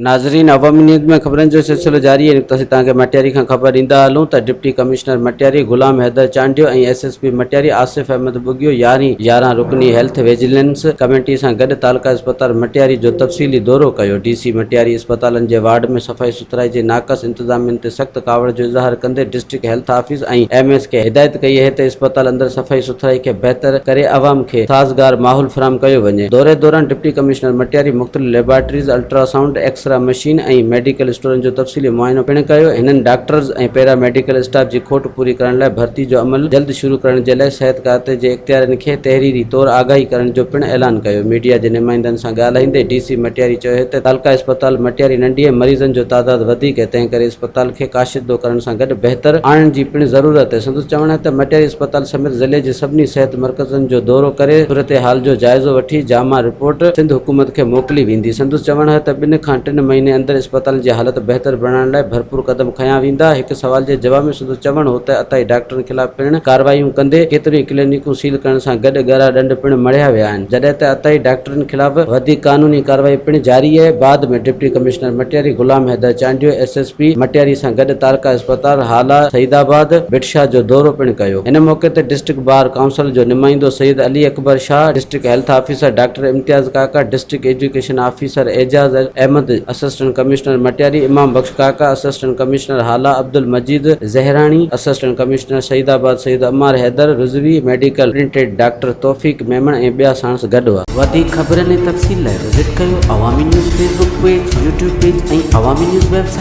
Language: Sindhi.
ناظرين عوامي نيوز ۾ خبرن جو سلسلو جاري آهي نڪتاسين توهان کي مٽياري کان خبر ڏيندا هلون ته deputy commissioner Matiari Ghulam Haider Chandio ۽ S S P Matiari Asif Ahmed Bughio يارهين 11 رڪني هيلٿ ويجلنس ڪميٽي سان گڏ تعلقه اسپتال مٽياري جو تفصيلي دورو ڪيو ڊي سي مٽياري اسپتالن جي وارڊ ۾ صفائي سٿرائي جي ناقص انتظامين تي سخت ڪاوڙ جو اظهار ڪندي district health office ۽ M S کي هدايت ڪئي اهي ته اسپتال اندر صفائي سٿرائي کي بهتر ڪري عوام کي سازگار ماحول فراهم ڪيو وڃي. دوري دوران ڊپٽي ڪمشنر مٽياري مختلف laboratories, ultrasound, x-ray machine ۽ medical اسٽورن جو تفصيلي معائنو پڻ ڪيو. هنن ڊاڪٽرز ۽ پيرا ميڊيڪل اسٽاف جي کوٽ پوري ڪرڻ لاء ڀرتي جو عمل جلد شروع ڪرڻ جي لاء صحت کاتي جي اختيارين کي تحريري طور آگاهي ڪرڻ جو پڻ اعلان ڪيو. ميڊيا جي نمائندن سان ڳالهائيندي ڊي سي مٽياري چيو ته تعلقه اسپتال مٽياري ننڍي ۽ مريضن جو تعداد وڌيڪ آهي تنهن ڪري اسپتال کي ڪاشدو ڪرڻ سان گڏ بهتر آڻڻ جي پڻ ضرورت آهي. سندس چوڻ آهي ته مٽياري اسپتال سميت ضلعي جي سڀني صحت مرڪزن جو دورو ڪري صورتحال جو جائزو وٺي جامع رپورٽ سنڌ حڪومت کي موڪلي ويندي. سندس چوڻ آهي ته ٻن کان ٽن مهيني اندر اسپتالن جي حالت بهتر بڻائڻ لاء ڀرپور قدم کنيا ويندا. هڪ سوال جي جواب ۾ سندس چوڻ هو ته عطائي ڊاڪٽرن خلاف پڻ ڪارروايون ڪندي ڪيتريون ئي ڪلينڪون سيل ڪرڻ سان گڏ ڳرا ڏنڊ پڻ مڙهيا ويا آهن جڏهن ته عطائي ڊاڪٽرن خلاف وڌيڪ قانوني ڪارروائي پڻ جاري آهي. بعد ۾ deputy commissioner Matiari Ghulam Haider Chandio S S P Matiari سان گڏ تعلقه اسپتال هالا سعيد آباد ڀٽ شاهه جو دورو پڻ ڪيو. ان موقعي تي ڊسٽرڪٽ بار ڪائونسل جو نمائندو Syed Ali Akbar Shah, district health officer doctor Imtiaz Kaka, district education officer Ejaz Ahmed, assistant commissioner Matiari Imam Bakhsh Kaka, assistant commissioner Hala Abdul Majeed Zahrani, assistant commissioner Saeedabad Syed Ammar Haider Rizvi, medical superintendent doctor Taufiq Memon ۽ ٻيا ساڻس گڏ هئا. وڌيڪ خبرن ۽ تفصيل لاء وزٽ ڪيو Awami news Facebook page, YouTube page ۽ Awami news website.